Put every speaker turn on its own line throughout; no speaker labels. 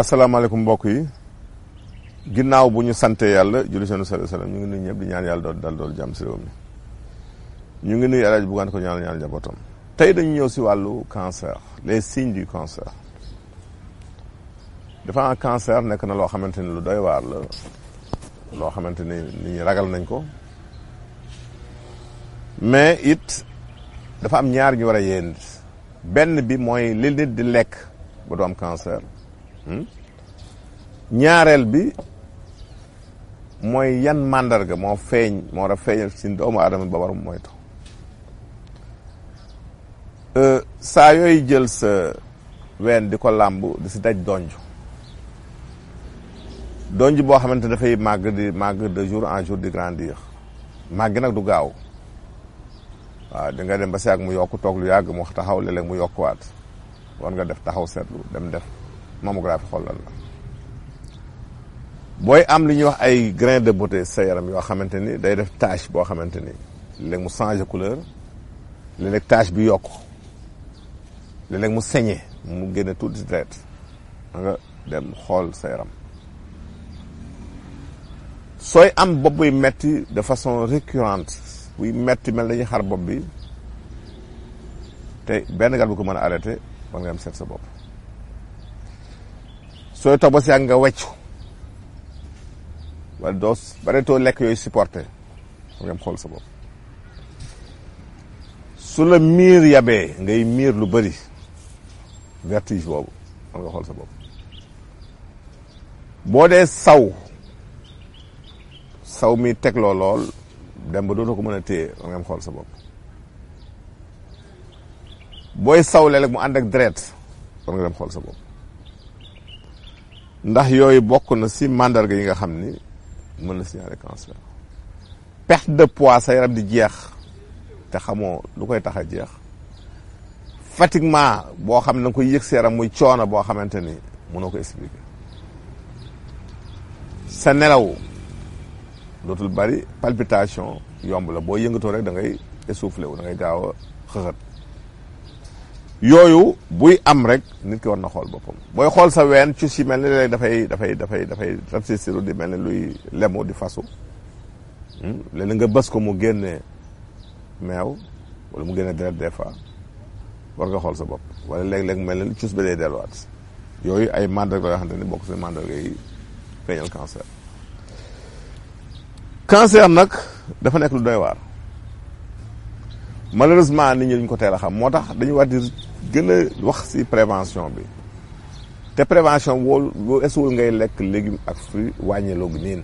asalaamaaleykum mbokk yi ginnaaw bu ñu sante yàlla julli seen salaam ñu ngi nuyu ñëpp di ñaan yàlla dool jàmm si réew mi ñu ngi nuyu El Hadj Bougane ko ñaan njabootam. tey dañu ñëw si wàllu cancer les signes du cancer. dafa cancer nekk na loo xamante ni lu doy waar la loo xamante ni nit ñi ragal nañ ko mais it dafa am ñaar ñu war a yéen benn bi mooy li nit di lekk ba du am cancer. ñaareel bi mooy yan màndarga moo war a feeñ si doomu aadama ba war a moytu saa yooyu jël sa ween di ko làmb di si daj donj boo xamante dafay màgg de jour en jour di grandir màgg nag du gaaw waaw di nga dem ba si yàgg mu yokk toog lu yàgg mu taxaw léeg-léeg mu yokkuwaat war nga def taxaw seetlu dem def mammographie xoolal la booy am li ñuy wax ay grain de beauté sa yaram yoo xamante ni day def tache boo xamante ni léeg mu changé couleur léeg-léeg tache bi yokk léeg-léeg mu saigné mu génne tuuti deret nga dem xool sa yaram sooy am bopp buy metti de façon récurrente buy metti mel dañuy xar bopp bi te benn garab bi ko mën a arrêté war nga am seet sa bopp sooy toog ba si yàgg nga weccu wala bareetoo lekk yooyu supporté war nga am xool sa bopp su la miir yabee ngay miir lu bëri vertige boobu war nga xool sa bopp boo dee saw mi tegloo lool dem ba dootoo ko mën a téye war nga am xool sa bopp booy saw léeg-léeg mu ànd ak deret war nga dem xool sa bopp ndax yooyu bokk na si mandarga yi nga xam ni mën na signaler cancer. perte de poids sa yaram di jeex te xamoo lu koy tax a jeex fatiguement boo xam ne da nga koy yëg sa yaram muy coono boo xamante ni mënoo ko expliquer sa nelaw dootul bari palpitation yomb la boo yëngatoo rek da ngay essoufflé wu da ngay gaaw a xëxët yooyu buy am rek nit ki war na xool boppam booy xool sa ween ci si mel ni léeg dafay ratsisiru di mel ni luy lemu di fasu léeg nga bës ko mu génne meew wala mu génne deret des fois war nga xool sa bopp wala léeg-léeg mel ni cus ba day delluwaat yooyu ay mandarga yoo xamante ni bokk si mandarga yi feeñal cancer nag dafa nekk lu doy waar malheureusement nit ñi duñ ko teel a xam moo tax dañu war di gën a wax ci prévention bi te prévention boo esuwul ngay lekk légumes ak fruits wàññiloo gi niin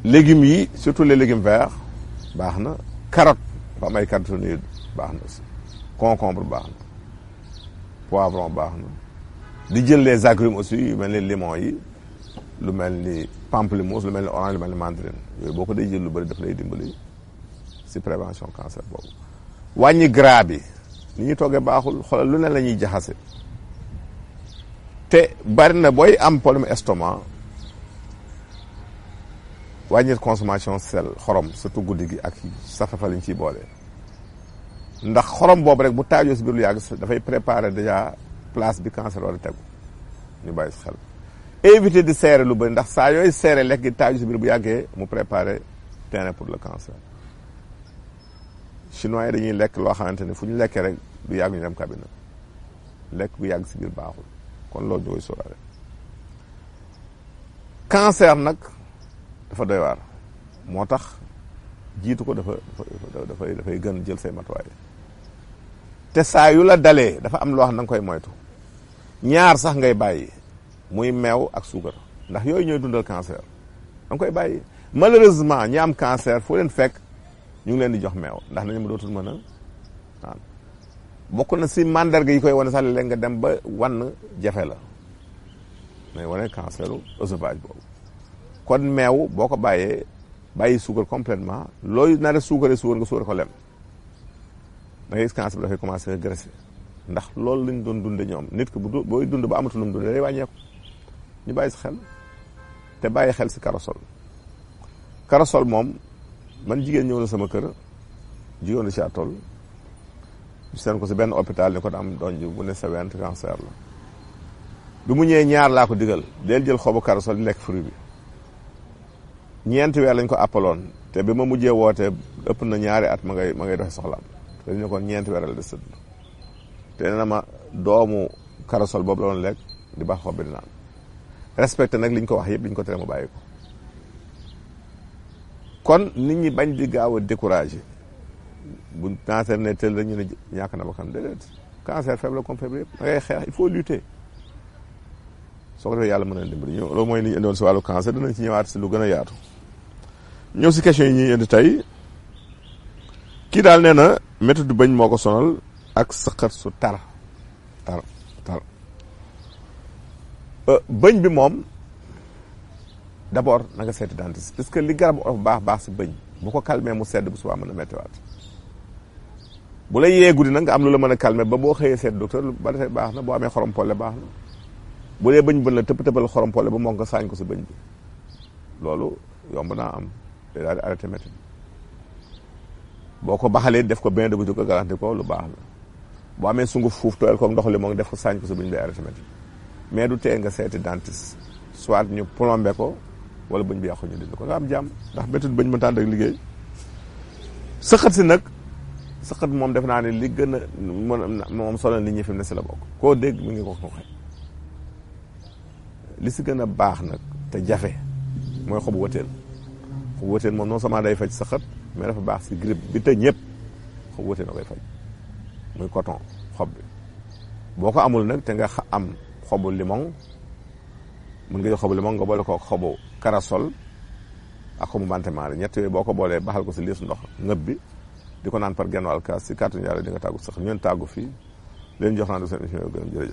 légumes yi surtout les légumes verts baax na carotte dafa am ay caroténoïdes baax na aussi concombre baax na poivron baax na di jël les agrumes aussi yu mel ni limon yi lu mel ni pamplemousse lu mel ni orange lu mel ni mandarine yooyu boo ko day jël lu bëri daf lay dimbali si prévention cancer boobu wàññi gras bi ni ñuy toggee baaxul xoolal lu ne la ñuy jaxase te bari na booy am problème estomac wàññi consommation sel xorom surtout guddi gi ak safafa liñ ciy boole ndax xorom boobu rek bu taajoo si biir lu yàgg dafay préparer déjà place bi cancer war a tegu ñu bàyyi si xel éviter di seere lu bëri ndax saa yooyu seere lekk gi taaju si biir bu yàggee mu préparer terrain pour le cancer chinois yi dañuy lekk loo xamante ni fu ñu lekkee rek du yàgg ñu dem cabine lekk bu yàgg si biir baaxul kon loolu ñu koy sóoraale cancer nag dafa doy waar moo tax jiitu ko dafay gën jël say matuwaay te saa yu la dalee dafa am loo xam ne da nga koy moytu ñaar sax ngay bàyyi muy meew ak suukar ndax yooyu ñooy dundal cancer da nga koy bàyyi malheureusement ñi am cancer foo leen fekk ñu ngi leen di jox meew ndax nañu ma dootul mën a waaw bokk na si mandarga yi koy wane sax léeg nga dem ba wan jafe la mais wane canceru œsophage boobu kon meew boo ko bàyyi suukar complètement looy nar a suukar nga suukar ko lem da ngay gis cancer bi dafay commencé graisser ndax loolu lañ doon dunde ñoom nit ki booy dund ba amatul lu mu dundee day wàññeeku ñu bàyyi si xel te bàyyi xel si corossol moom man jigéen ñëw na sama kër jigéen la ci atol seen ko si benn hôpital ni ko da am donj bu ne sa went cancer la bi mu ñëwee ñaar laa ko digal del jël xobu karasol di lekk fruit bi ñeenti weer lañ ko appaloon te bi ma mujjee woote ëpp na ñaari at ma ngay doxe soxlaam te ñu ko ñeenti weer la des tëdd te nee na ma doomu karasol boobu la doon lekk di baax xob bi di naan respecté nag liñ ko wax yëpp liñ ko tere mu bàyyi ko kon nit ñi bañ di gaaw a découragé bu cancer ne tël rek ñu ne ñàkk na ba kan déedéet cancer faible comme faible yëpp da ngay xeex il faut lutter soo ko defee yàlla mën a dimbali ñu loolu mooy li ñu indoon si wàllu cancer dinañ ci ñëwaat si lu gën a yaatu ñëw si question yi ñuy indi tey kii daal nee na méthode bëñ moo ko sonal ak sëqat su tar bëñ bi moom d'abord na nga seeti dentiste parce que li garab of baax si bëñ bu ko calmé mu sedd bu subaa mën a mettiwaat bu la yee guddi nag nga am lu la mën a calmé ba boo xëyee seet docteur lu ba defee baax na boo amee xorom polle baax na bu dee bëñ bën la tëppal xorom polle ba moo nga saañ ko si bëñ bi loolu yomb naa am te daal di arrêté métti boo ko baxalee def ko bain de bouche ko garanti ko lu baax la boo amee sunguf fuuf tooyal ko ndox li moo ngi def ko saañ ko si bëñ bi arrêté métti mais du tee nga seeti dentiste soit ñu plombé ko wala bëñ bi yàqu ñu dindi ko nga am jàmm ndax métti bëñ mën tànd ak liggéey sëqat si nag sëqat moom def naa ne li gën a moom sonal nit ñi fi mu ne si la bokk koo dégg mi ngi ko xooxe li si gën a baax nag te jafe mooy xobu wëteen xobu wëteen moom non seulement day faj sëqat mais dafa baax si grippe bi te ñëpp xobu wëteen a koy faj muy coton xob bi boo ko amul nag te nga am xobu limon mën nga jël xobu limon nga boole ko xobu karasol ak xobu bantemaare ñett yooyu boo ko boolee baxal ko si liis ndox ngëb bi di ko naan par genn wàll kaas si kàttan yàlla di nga tàggu sax ñu leen tàggu fii leen jox naa seen émission yo gën jërëjëf